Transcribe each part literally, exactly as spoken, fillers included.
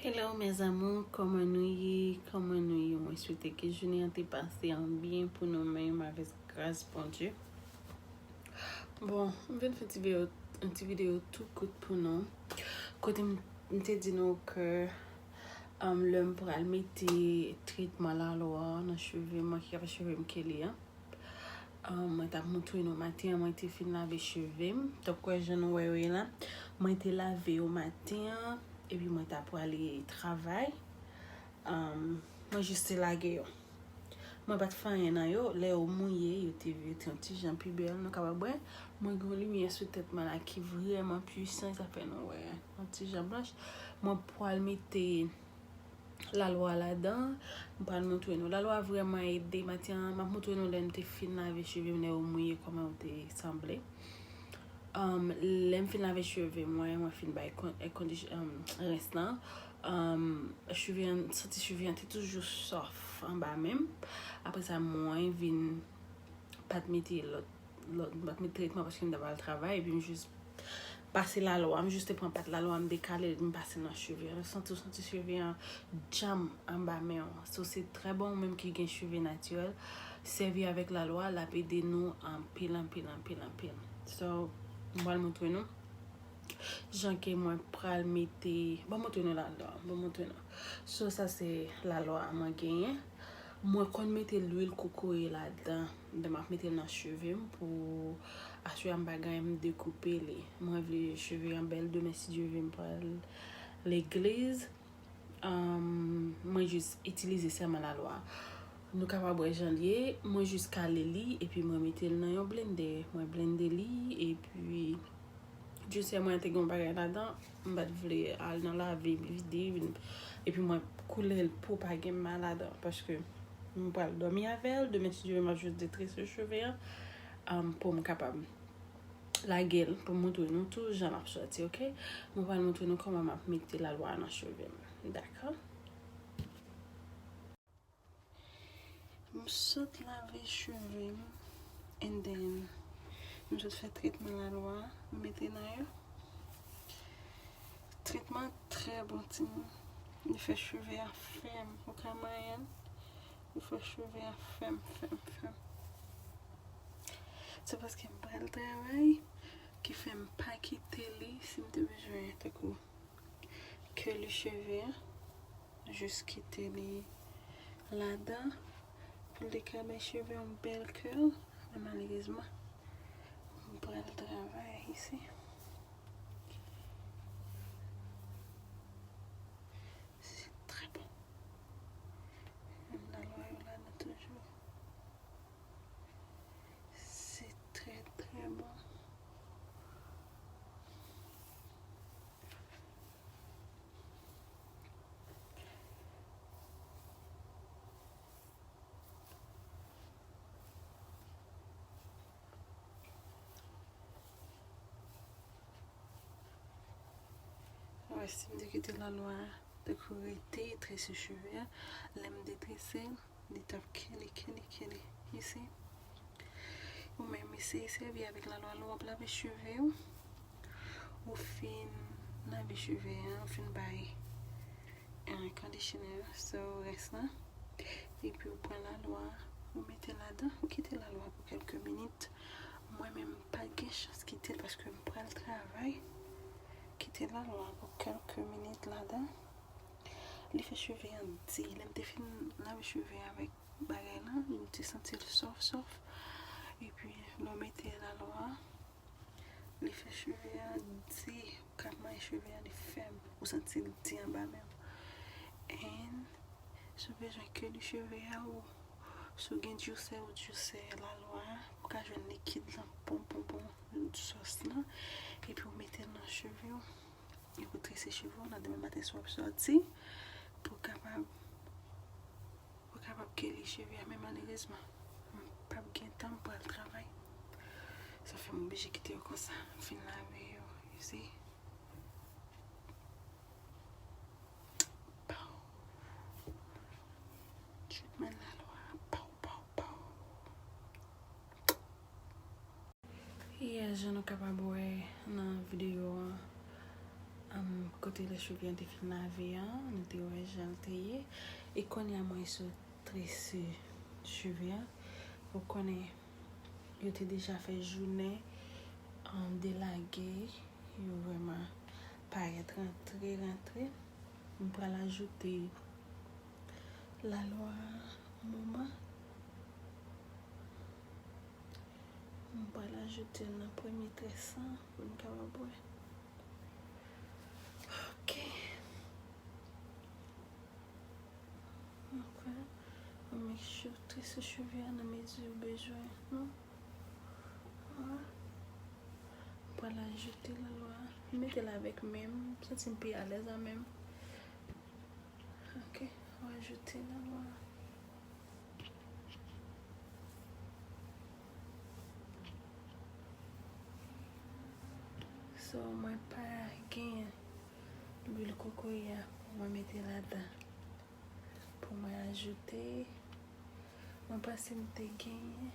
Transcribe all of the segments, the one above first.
Hello mes amours, kòman nou ye? Kòman nou ye? Mwen swete ke jounen an te pase an byen pou nou menm avèk gras Bondye. Bon, m vin fè ti videyo, yon ti videyo tou kout pou nou. Kote m, m te di nou ke um, lè m pral mete tretman lalwa nan cheve mwen, ki ap fè cheve m kele an. Um, mwen t ap montre nou maten an, mwen te fin lave cheve m. Tankou jan nou wè yo ye la, mwen te lave yo maten an, epi mwen t ap prale travay. Um, mwen jis te lage yo. Mwen pa t fè anyen nan yo. Lè yo mouye, yo te, yo te yon ti jan pi bèl. Nou kapab wè, mwen gen yon limyè sou tèt mwen la ki vrèman pwisan, sa fè nou wè yon ti jan blanch. Mwen pral mete lalwa ladan. M pral montre nou. Lalwa vrèman ede. Maten an, m ap montre nou lè m te fin lave cheve m, lè yo mouye, kòman yo te sanble. Um, lè m fin lave cheve mwen, mwen fin bay kon-, air condi-, um, rens lan. Um, cheve an, santi cheve an te toujou sòf anba men m. Apre sa, mwen vin pa t mete lòt, lòt, m pa t mete tretman paske m t ap al travay, epi m jis pase lalwa, m jis te pran pat lalwa, m dekale l, m pase nan cheve an. Ou santi, ou santi cheve an djanm anba men w. So, se trè bon, ou menm ki gen cheve natirèl, sèvi avèk lalwa, l ap ede nou anpil, anpil, anpil, anpil. So, m pral montre nou jan ke mwen pral mete, ban m montre nou lalwa, ban m montre nou. So, sa se lalwa mwen genyen. Mwen konn mete lwil kokoye ladan, lè m ap mete l nan cheve m pou aswè a m pa gen anyen m dekoupe li. Mwen vle cheve an bèl, demen si Dye vle m pral legliz. Um, mwen jis itilize sèlman lalwa. Nou kapab wè jan l ye. Mwen jis kale li, epi mwen mete l nan yon blendè. Mwen blende li, epi djisè mwen te gen yon bagay ladan. M pa t vle al nan lave, vide, vin, epi mwen koule l pou pa gen m ladan. Paske m pral dòmi avè l. Demen, si Dye vle, m ap jis detrese cheve an, um, pou m kapab lage l pou m montre nou tou jan l ap sòti, oke? Mwen pral montre nou kòman m ap mete lalwa nan cheve m. Dakò? M sot lave cheve m, and then m sot fè tretman lalwa, m mete nan yo. Tretman trè bon, timoun. Li fè cheve a fèm. Ou ka manyen l, li fè cheve a fèm, fèm, fèm. Se paske m pral travay ki fè m pa kite li. Si m te bezwen, tankou, curly cheve a, jis kite li ladan pou l te ka bay cheve yon bèl curl. Men malerezman, m pral travay isi. Se trè bon. Menm lalwa yo ladan toujou. Se trè, trè bon. Wè, si m te kite lalwa a tankou rete, trese cheve a, lè m detrese l, li t ap kele, kele, kele. Isi. Ou menm eseye sèvi avèk lalwa lè w ap lave cheve w. Ou fin lave cheve a, ou fin bay, eh, conditioner sou rès lan. Epi ou pran lalwa, ou mete ladan, ou kite lalwa pou kèlke minit. Mwen menm, m pa t gen chans kite l paske m pral travay. Kite lalwa pou kèlke minit ladan. Li fè cheve an di. Lè m te fin lave cheve avèk bagay lan, m te santi l sòf, sòf. Epi, lè w mete lalwa, li fè cheve an di. Ou ka manyen cheve an, li fèm. Ou santi l di anba men w. And, si w bezwen curly cheve a, ou, si w gen djousè, ou djousè lalwa a, ou ka jwenn likid lan, pon, pon, pon, sòs lan. Epi, ou mete l nan cheve w. Epi, ou trese cheve w, nan demen maten, si w ap sòti, pou w kapab Ou kapab curly cheve a, men malerezman, m p ap gen tan, m pral travay. Sa fè m oblije kite yo konsa. M fin lave yo, you see. Pow. Treatment lalwa. Pow, pow, pow. Yeah, jan nou kapab wè nan videyo an, Kote lè cheve an te fin lave an, nou te wè jan l te ye. E kounye a mwen sot trese cheve an. Ou konnen yo te deja fè jounen, um, delage, yo vrèman parèt rantre, rantre. M pral ajoute lalwa moman. M pral ajoute l nan premye très lan pou n kapab wè. Ok. Apre, ou make sure trese cheve a nan mezi ou bezwen, non? Wè. M pral ajoute lalwa. M mete l avèk men m. M santi m pi alèz a men m. Ok, ou ajoute lalwa. So, mwen pa gen lwil kokoye a pou mwen mete ladan. Pou mwen ajoute, mwen panse m te genyen.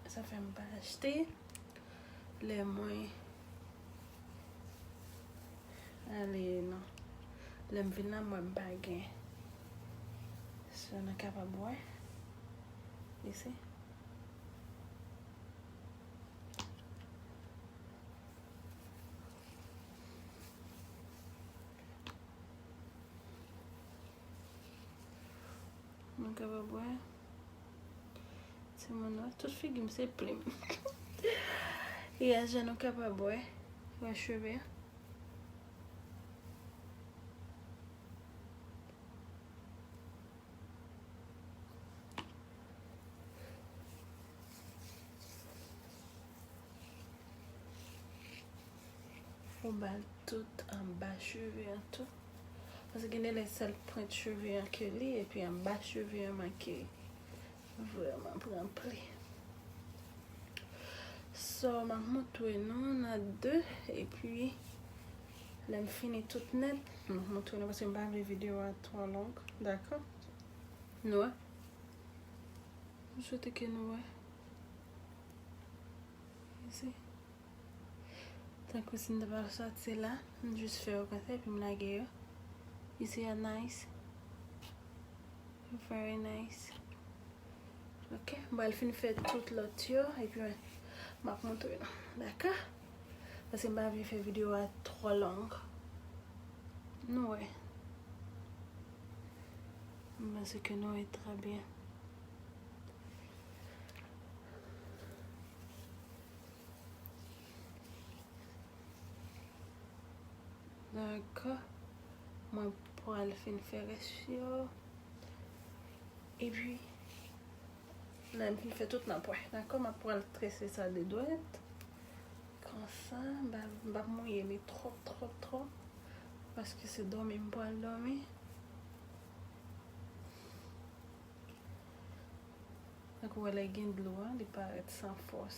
Sa fè m pa achte. Lè mwen ale, non. Lè m vin la, m wè m pa gen. So, nou kapab wè. You see? Mwen kapab wè. Timoun, wè, tout figi m se plim. E a jan nou kapab wè, wè cheve a. Ou ba l tout anba cheve an tou. Paske gen de lè sèl pwent cheve an ke li, epi anba cheve an manke vrèman pran pli. So, m ap montre nou nan de, epi lè m fini tout nèt, m ap montre nou paske m pa vle videyo a twò long, dakò? Nou wè? M swete ke nou wè. You see? Tankou si m ta pral sòti la, m jis fè yo konsa epi m lage yo. You see how nice? Very nice. Ok, m pral fin fè tout lòt yo epi m ap montre nou. Dakò? Paske m pa vle fè videyo a twò long. Nou wè. M panse ke nou wè trè byen. Dakò. Mwen pral fin fè rès yo. Epi, lè m fin fè tout nan pwen. Dakò, m ap pral trese sa de dwèt. Konsa, m pa, m p ap mouye li twòp, twòp, twòp. Paske se dòmi m pral dòmi. Tankou wè lè gen dlo a, li parèt san fòs.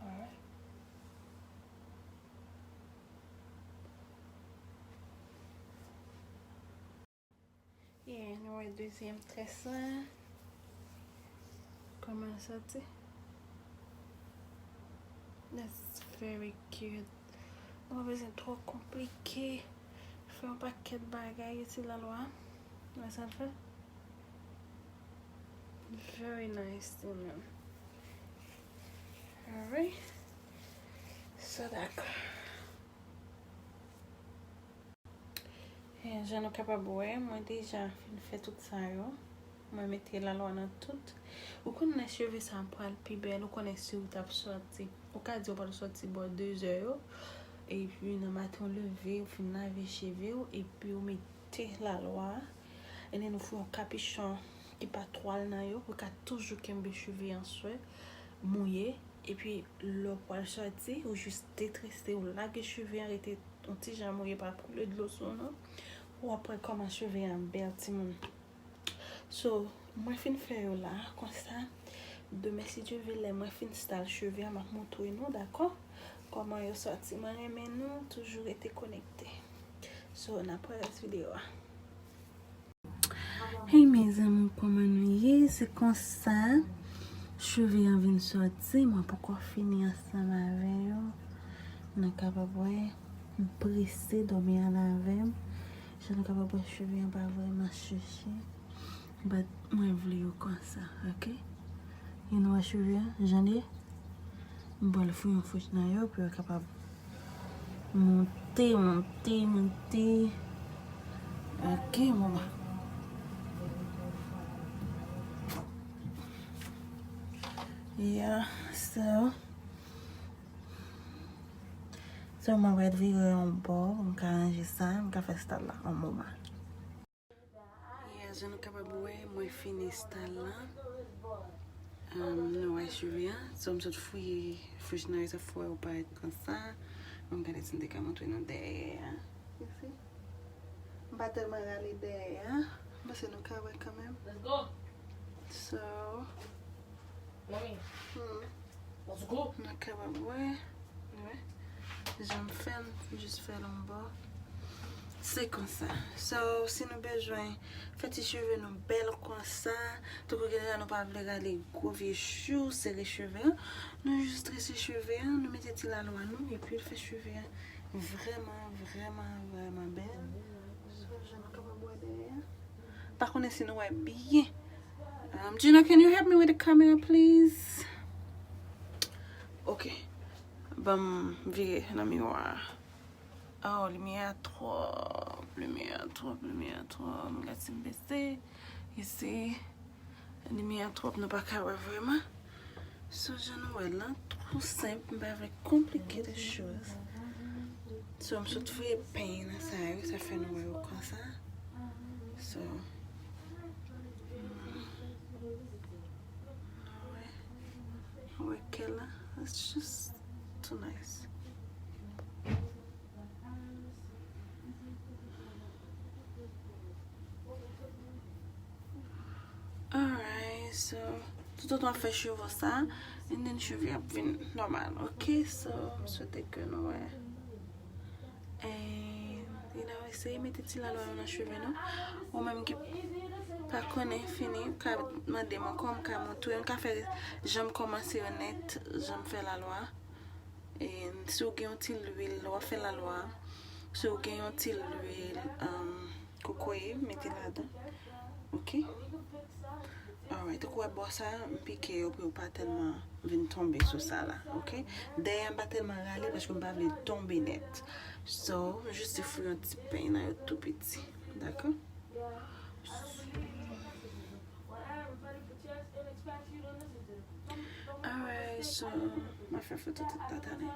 Alright. Yeah, nou wè dezyèm très lan. Kòman l sòti? That's very cute. Nou pa bezwen twò konplike. Fè yon pakèt bagay, isi lalwa. Wè sa l fè? Very nice, timoun. Alright. So, dakò. E, jan nou kapab wè, mwen deja fin fè tout sa yo. Mwen mete lalwa nan tout. Ou konn lè cheve sa pral pi bèl, ou konnen si w t ap sòti. Ou ka di w pral sòti bò de zè yo. Epi nan maten w leve, ou fin lave cheve w, epi ou mete lalwa. And then ou fè yon kapichon ki pa twal nan yo, ou ka toujou kenbe cheve an swè, mouye. Epi lè w pral sòti, ou jis detrese, ou lage cheve an rete yon ti jan mouye, pa koule dlo sou w non. Ou ap wè kòman cheve an bèl, timoun. So, mwen fin fè yo la, konsa. Demen, si Dye vle, lè mwen fin style cheve an, m ap montre nou, dakò? Kòman yo sòti. Mwen renmen nou, toujou rete konekte. So, n ap wè rès videyo a. Hey, mes amours, kòman nou ye? Se konsa, Cheve an vin sòti, mwen poko fini ansanm avè yo. Nou kapab wè, m prese dòmi an avè m. Jan nou kapab wè, cheve an pa vrèman cheche. But mwen vle yo konsa, ok? E nou wè cheve an, jan l ye? M pral fouye yon fouch nan yo pou yo kapab monte, monte, monte. Ok, mama. Yeah, so. So, mwen pral vire yon bò, m ka ranje sa, m ka fè style la yon moman. Yeah, jan nou kapab wè, mwen fini style la. Um, nou wè cheve an. So, m sot fouye fouch nan yo, sa fè yo parèt konsa. Mwen gade si m te ka montre nou dèyè a. You see? M pa tèlman rale dèyè a. M panse nou ka wè kanmenm. Let's go. So, Mami. Hmm. Bon, soukou. Nou kapab wè. Wè. Jan m fè l, m jis fè l anba. Se konsa. So, si nou bezwen fè ti cheve nou bèl konsa, tankou gen lè nou pa vle rale gwo vye chou, sere cheve an, nou jis trese cheve an, nou mete ti lalwa nou, epi l fè cheve an vrèman, vrèman, vrèman bèl. So, jan nou kapab wè dèyè a. Pa konnen si nou wè byen. Um, Gino, can you help me with the camera, please? Ok. Ban m vire nan miwa a. Oh, limyè a twòp, limyè a twòp, limyè a twòp. M gade si m bese. Isi, limyè a twòp, nou pa ka wè vrèman. So, jan nou wè l lan, twò senp, m pa vle complicated choses. So, m sot voye peny nan sa yo, sa fè nou wè yo konsa. So, nou wè, nou wè kè la, it's just too nice. Alright, so, toutotan w ap fè cheve sa, and then cheve ap vin nòmal, ok? So, m swete ke nou wè. And, you know, eseye mete ti lalwa nou nan cheve nou. Ou menm ki pa konnen fini, ou ka mande m ankò, m ka montre, m ka fè jan m kòmanse yo nèt, jan m fè lalwa. E si w gen yon ti lwil, lè w ap fè lalwa, si w gen yon ti lwil, um, kokoye, mete ladan. Ok? Alright, tankou w wè bò sa, m pike yo pou yo pa tèlman vin tonbe sou sa la. Ok? Dèyè m pa tèlman rale paske m pa vle tonbe nèt. So, m jis te fouye yon ti peny nan yo tou piti. Dakò? Alright, so, m ap fè foto tout la talè.